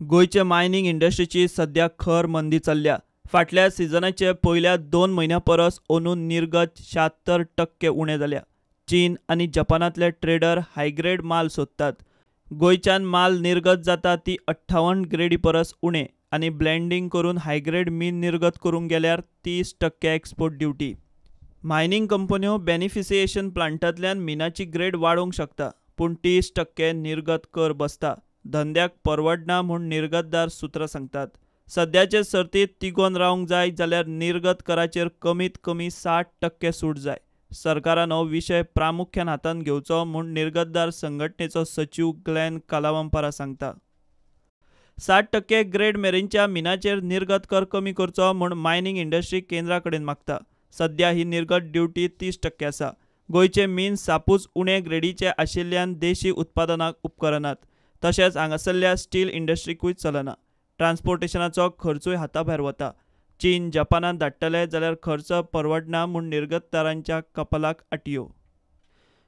गोंयचे मायनिंग इंडस्ट्रीची सध्या खर मंदी चल्ल्या. फाटल्या सिजनाचे पयल्या 2 म्हयन्यां परस अंदूं निर्गत 76% उणें जाल्या. चीन आनी जपानांतले ट्रेडर हायग्रेड माल सोदतात. गोंयच्यान माल निर्गत जाता ती 58 ग्रेडी परस उणें आनी ब्लेंडींग करून हायग्रेड मीन निर्गत करूंक गेल्यार 30% एक्सपोर्ट ड्युटी. मायनिंग कंपन्यो बेनिफिसिएशन प्लांटांतल्यान मिनाची ग्रेड वाडोवंक शकता, पूण 30% निर्गत कर बसता. धंद्याक परवडना म्हूण निर्गतदार सुत्रां सांगतात. सद्याचे सर्तींत तिगोवन रावंक जाय जाल्यार निर्गत कराचेर कमीत कमी 60% सूट जाय. सरकारान हो विशय प्रामुख्यान हातांत घेवचो म्हूण निर्गतदार संघटनेचो सचीव ग्लॅन कालावंपारा सांगता. 60% ग्रेड मेरेनच्या मिनाचेर निर्गत कर कमी करचो म्हूण मायनिंग इंडस्ट्री केंद्रा कडेन मागता. सद्या ही निर्गत ड्युटी 30% आसा. गोंयचे मीन सापूच उणे ग्रेडीचे आशिल्ल्यान देशी उत्पादनाक उपकरनात, तशेंच हांगासरल्या स्टील इंडस्ट्रीकूय चलना. ट्रान्सपोर्टेशनाचो खर्चूय हाताभायर वता. चीन जपानांत धाडटले जाल्यार खर्च परवडना म्हूण निर्गतदारांच्या कपालाक आटयो.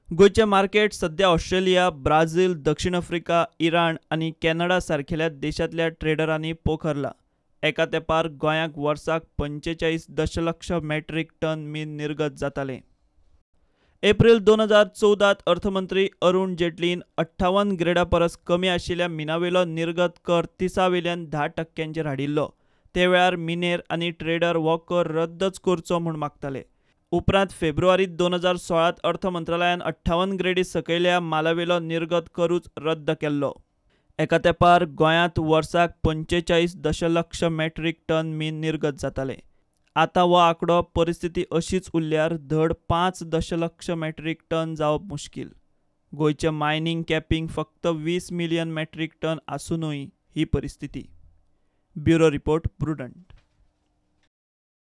गोंयचें मार्केट सद्या ऑस्ट्रेलिया, ब्राझील, दक्षिण आफ्रिका, इराण आनी कॅनडा सारकेल्या देशांतल्या ट्रेडरांनी पोखरला. एका तेंपार गोंयाक वर्साक 45 दशलक्ष मेट्रीक टन मीन निर्गत जातालें. एप्रिल 2014 अर्थमंत्री अरुण जेटलीन 58 ग्रेडा परस कमी आशिल्ल्या मिनावेलो निर्गत कर 30 वेल्यान 10% हाडिल्लो. ते वेळार मिनेर आनी ट्रेडर हो कर रद्दच करचो म्हूण मागताले. उपरांत फेब्रुवारी 2016 अर्थ मंत्रालयान 58 ग्रेडी सकयल्या मालावेलो निर्गत करूच रद्द केल्लो. एका तेंपार गोंयांत वर्साक 45 दशलक्ष मेट्रीक टन मीन निर्गत जातालें. आतां हो आंकडो परिस्थिती अशीच उरल्यार धड 5 दशलक्ष मेट्रीक टन जावप मुश्कील. गोंयचें मायनिंग कॅपिंग फक्त 20 मिलियन मेट्रीक टन आसुनूय ही परिस्थिती. Bureau report, Prudent.